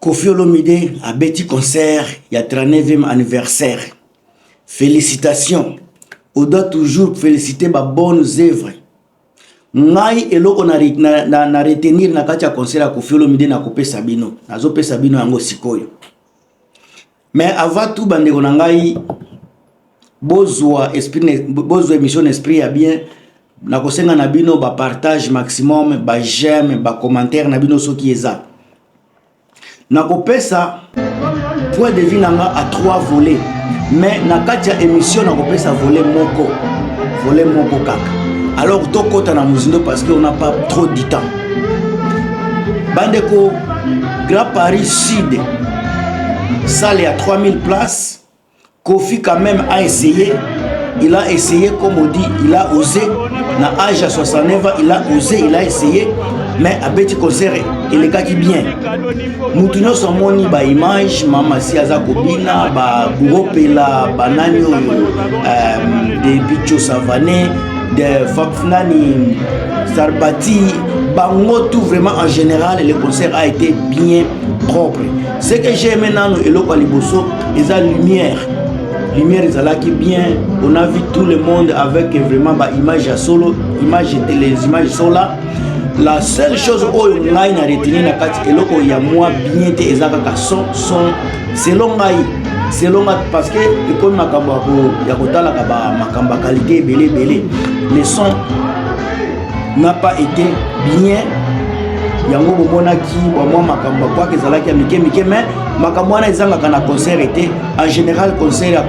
Koffi Olomide abeti concert ya 39e anniversaire. Félicitations. On doit toujours féliciter ba bonnes œuvres. Ngai eloko na, na, na, na retenir na kati ya concert ya Koffi Olomide na kopesa bino. Nazopesa bino yango sikoyo. Mais avant tout bandeko na ngai, bozwa esprit, bozwa émission na esprit ya bien. Nakosenga na bino ba partage maximum, ba j'aime, ba commentaire na bino soki eza. Nakopesa point de vue nanga à trois volets, mais na kati ya émission nakopesa volet moko, volet moko kaka. Alors tokota na mozindo parce que on n'a pas trop du temps. Bandeko, Grand Paris Sud, salle ya 3000 places. Koffi quand même a essayé, il a essayé, comme on dit, il a osé. Na âge à 69 ans, il a osé, il a essayé, mais abeti concert elekaki bien. Mutu nyonso amoni ba image, mama si aza kobina, ba buropela, ba nani oyo, de Bicho Savané, de Fapnani Sarbati, bango tout vraiment en général, le concert a été bien propre. Ce que j'ai aimé nano eloko ya liboso eza lumière. Lumière ezalaki bien, on a vu tout le monde avec vraiment ba image ya solo, image, les images sont là. La seule chose oyo ngai na retenir na kati eloko ya mwa bien te eza kaka son, son selon ngai, selon ngai, parce que ekomi makambo ya kotalaka ba makambo ya qualité ebele ebele. Le son n'a pas été bien, yango bomonaki bamwa makambo akwaka ezalaki ya mike mike, mais makambo wana ezangaka na concert ete. En général concert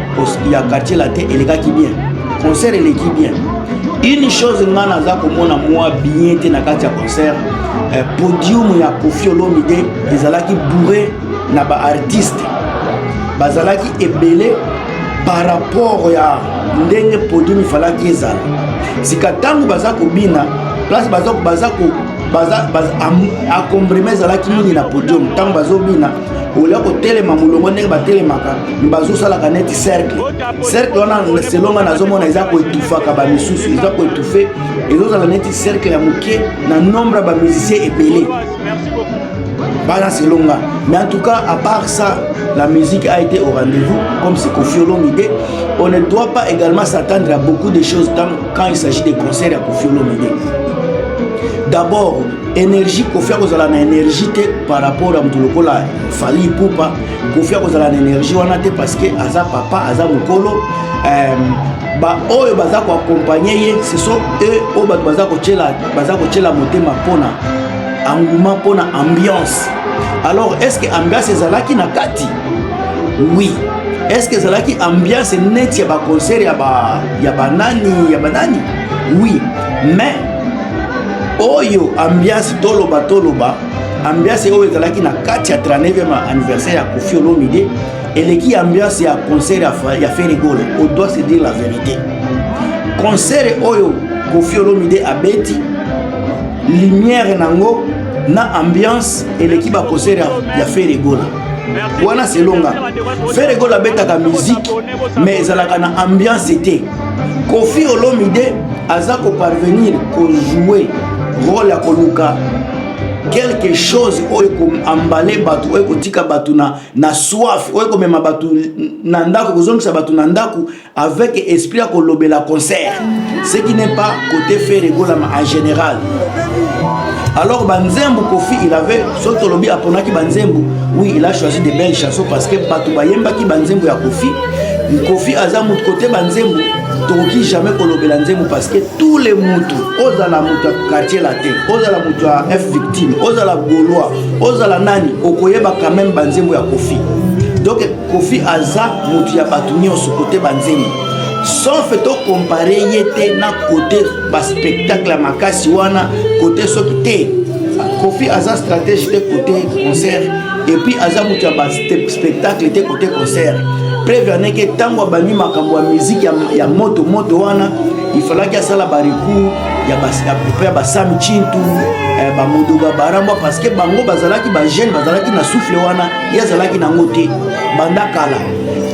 ya Quartier Latin elekaki bien, concert eleki bien. Une chose nga naza komona mwa bien te na kati ya concert, podium ya Koffi Olomide ezalaki bourré na ba artiste, bazalaki ebele par rapport ya ndenge podium ifalaki ezala. Sika ntango baza kobina, place baza, baza ko baza, baza encombrement ezalaki mingi na podium. Ntango bazobina, olia kotelema molongo ndenge batelemaka, bazosalaka neti cercle. Cercle wana, selon nga nazomona eza koetufaka bamisusu, eza koetufe, ezozala neti cercle ya moke na nombre ya bamusicien ebele bana, selon nga. Mais en tout cas, à part ça, la musique a été au rendez-vous. Comme c'est Koffi Olomide, on ne doit pas également s'attendre à beaucoup de choses quand il s'agit de concerts ya Koffi Olomide. D'abord énergie, Koffi akozala na énergie te par rapport à moto lokola Fally Ipupa. Koffi akozala na énergie wana te parce que aza papa, aza mokolo. Ba oyo baza koaccompagne ye, ce sont eux oyo bato baza kotiela motema mpona engouement, mpona ambiance. Alors est ce que ambiance ezalaki na kati? Oui. Est ce que ezalaki ambiance neti ya baconcert ya banani, ya banani? Oui, mais oyo ambiance, toloba toloba, ambiance oyo ezalaki na kati ya 39e anniversaire ya Koffi Olomide eleki ambiance ya concert ya Ferre Gola. On doit se dire la vérité, concert oyo Koffi Olomide abeti, lumière nango na ambiance eleki baconcert ya Ferre Gola wana. Selon nga, Ferre Gola abetaka musique mais ezalaka na ambiance te. Koffi Olomide aza koparvenir kojouer rôle ya koluka quelque chose oyo ekoambale bato, oyo ekotika bato na soif, oyo ekomema bato na ndako, kozongisa bato na ndako avec esprit ya kolobela concert, ce qui n'est pas côté Ferre Gola en général. Alors banzembo, Koffi il avait, soki tolobi aponaki banzembo, oui, il a choisi de belles chansons parce que bato bayembaki banzembo ya Koffi. Koffi aza mutu côté banzembo, tokoki jamais kolobela nzembo parce que tous les mutu, ozala mutu ya Quartier Latin, ozala mutu ya F Victime, ozala Gaulois, ozala nani, okoyeba quand même banzembo ya Koffi. Donc Koffi aza mutu ya bato nyonso côté banzembo, sauf tocompare ye te na côté baspectacle ya makasi wana côté soki te. Koffi aza stratège te côté concert et puis aza mutu ya baspectacle te côté concert. Preuve aneke, ntango abandi makambo ya musique ya moto moto wana, ifalaki asala barecours ya ya basami Chintu, bamodoga barambwa, parce que bango bazalaki bajeune, bazalaki na souffle wana, ye azalaki nango te banda kala.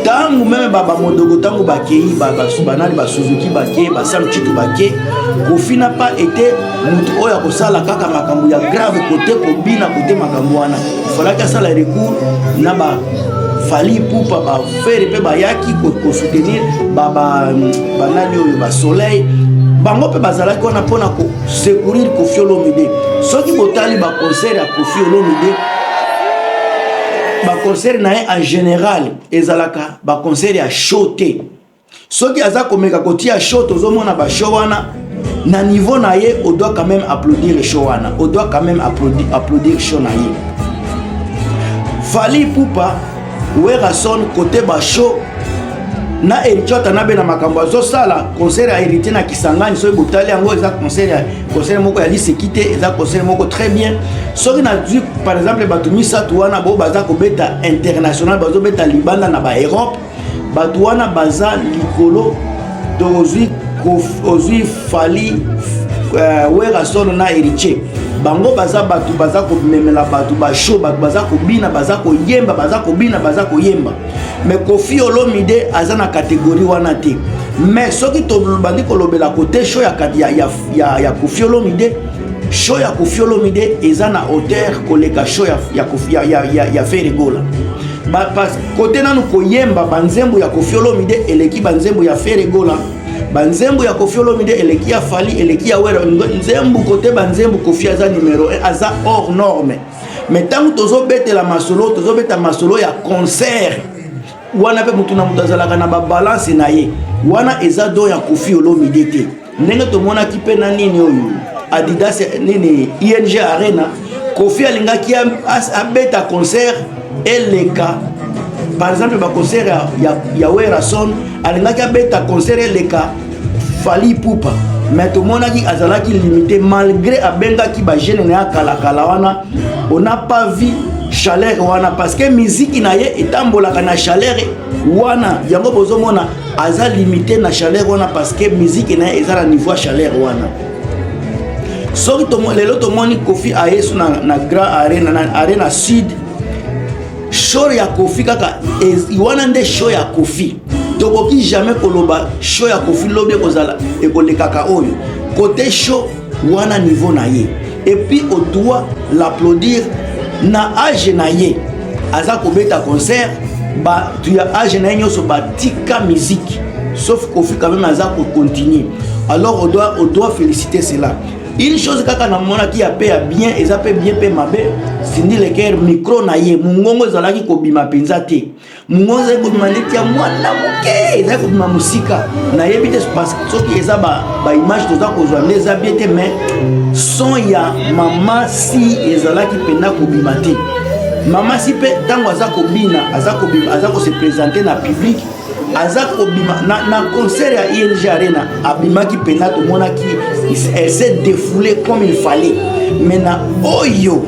Ntango même bamodogo, ntango bakei, banani, basuzuki bake, basami Chintu bake, Koffi n'a pas été motu oyo akosala kaka makambo ya grave côté kobina, côté makambo wana. Fallaki asala recours na ba Fally Ipupa, ba Ferre mpe bayaki kosoutenir banani oyo ba Soleil, bango mpe bazalaki wana mpona kosecourir Koffi Olomide. Soki botali baconcert ya Koffi Olomide, baconcert na ye en général ezalaka baconcert ya show te. Soki aza komeka kotia show, tozomona bashow wana na niveau na ye, on doit quand même applaudir show wana, on doit quand même applaudir show na ye. Fally Ipupa, Werrason, côté bashow na Héritier Watanabe na makambo azosala, concert ya Héritier na Kisangani, soki botali yango, eza concert ya concert moko ya liseki te, eza concert moko très bien. Soki nazwi par exemple bato misato wana bo baza kobeta international, bazobeta libanda na baEurope, bato wana baza likolo. To ozwi Fally, Werrason na Héritier, bango baza bato baza komemela bato bashow, bato baza kobina, baza koyemba, baza kobina, baza koyemba. Mais Koffi Olomide aza na catégorie wana te. Mais soki tobandi kolobela côté show ya Koffi Olomide, show ya Koffi Olomide eza na hauteur koleka show ya Ferre Gola. Côté nanu koyemba, banzembo ya Koffi Olomide eleki banzembo ya Ferre Gola, banzembo ya Koffi Olomide eleki ya Fally, eleki ya Wera. Nzembo, côté banzembo, Koffi aza numéro 1, aza hors norme. Mais ntango tozobetela masolo, tozobeta masolo ya concert wana mpe, motu na moto azalaka na babalance na ye. Wana eza do ya Koffi Olomide te. Ndenge tomonaki mpe na nini oyo, Adidas nini, ING Arena, Koffi alingaki abeta concert eleka par exemple baconcert ya Werrason, alingaki abeta concert eleka Fally Ipupa, mais tomonaki azalaki limité malgré abengaki bajeune na ya kalakala wana. On n'a pas vu chaleur wana parce que miziki na ye etambolaka na chaleur wana. Yango bozomona aza limité na chaleur wana parce que miziki na ye eza na niveau ya chaleur wana. Soki lelo tomoni Koffi ayesu na Grand Arena, na Arena Sud, show ya Koffi kaka wana nde show ya Koffi. Tokoki jamais koloba show ya Koffi lobi ekozala ekolekaka oyo. Côté show wana, niveau na ye, et puis on doit l'applaudir. Na age na ye aza kobeta concert, bato ya age na ye nyonso batika musique sauf Koffi quand même aza kocontinue. Alors on doit féliciter cela. Une chose kaka namonaki ya mpe ya bien, eza mpe bien mpe mabe, Cindy Le Cœur, micro na ye, mongongo ezalaki kobima mpenza te. Mongongo ezalaki kobima neti ya mwana moke, ezalaki kobima mosika. Nayebi te soki eza baimage toza kozwa nde eza bien te, mais son ya Mama Si ezalaki mpenza kobima te. Mama Si mpe ntango aza kobina, aza kobima, aza kose présenter na public, aza kobima na concert ya ING Arena, abimaki mpenza, tomonaki elle s'est défoulée comme il fallait. Mais na oyo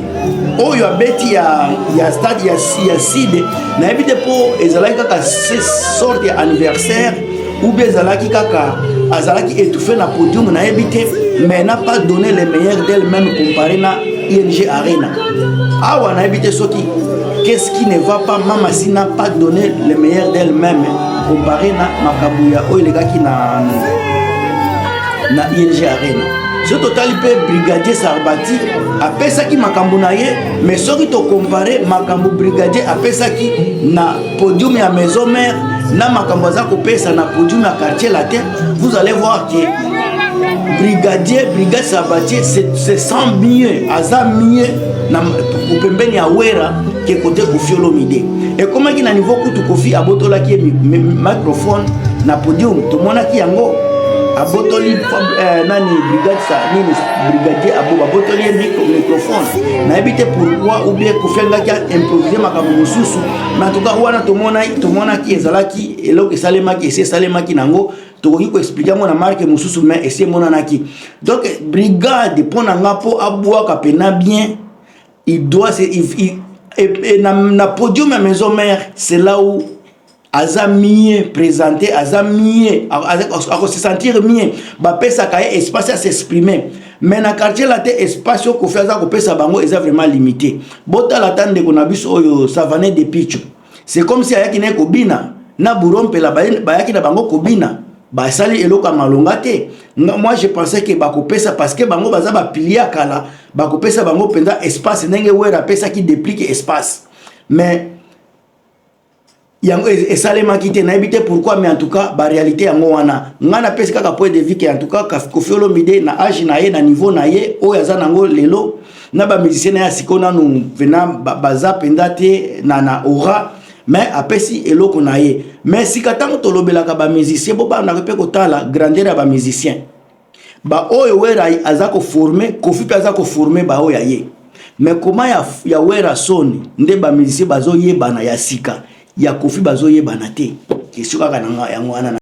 abeti ya stade ya Sud, nayebi te mpo ezalaki kaka sorte ya anniversaire ou bien ezalaki kaka azalaki étouffé na podium, nayebi te, mais n'a pas donné le meilleur d'elle-même comparé na ING Arena. Awa nayebi te soki qu'est-ce qui ne va pas. Mama Si n'a pas donné le meilleur d'elle-même comparé na makambo ya oyo elekaki na ING Arena. Soki totali mpe brigadier Sarbati apesaki makambo na ye, mais soki tocompare makambo brigadier apesaki na podium ya Maison Mère na makambo aza kopesa na podium ya Quartier Latin, vous allez voir que brigadier, brigade Sabatier se sent mieux, aza mieux na pembeni ya Wera ke côté Koffi Olomide. Ekomaki na niveau kutu Koffi abotolaki ye microphone na podium, tomonaki yango, abotoli nani, brigade sa nini, brigadier abo babotoli ye microphone. Nayebi te pourquoi, ou bien Koffi alingaki improvise makambo mosusu, mais en tout cas wana tomonaki ezalaki eloko esalemaki, esi esalemaki nango, tokoki koexpliquer yango na marke mosusu, mais esi emonanaki. Donc brigade, mpo na nga, mpo abwaka mpenza bien, il doit se, il, il, et na podium ya Maison Mère, c'est là où aza mieux présenté, aza mieux, akose sentir mieux, bapesaka ye espace ya s'exprimer. Mais na Quartier Latin, espace oyo Koffi aza kopesa bango eza vraiment limité. Botala ata ndeko na biso oyo Savane de Picho, c'est comme si ayaki naye kobina na Burompela, bayaki na bango kobina. Basali eloko ya malonga te. Moi, je pensais que bakopesa, parce que bango baza bapilier ya kala, bakopesa bango mpenza espace ndenge Wera apesaki Déplique espace, mais yango esalemaki te. Nayebi te pourquoi, mais en tout cas baréalité yango wana. Ngai napesi kaka point de vue que en tout cas Kofi Olomide, na age na ye, na niveau na ye oyo aza nango lelo, na bamusicien na ye ya sikoyo nanu mpena baza mpenza te na aura, mais apesi eloko na ye. Mais sika ntango tolobelaka bamusicien, bobandaka mpe kotala grandeur ya bamusicien baoyo Wera aza koformer, Kofi mpe aza koformer baoyo ya ye. Mais koma ya Wera soni nde bamusicien bazoyebana, ya sika ya Kofi bazoyebana te. Question kaka na yango wana.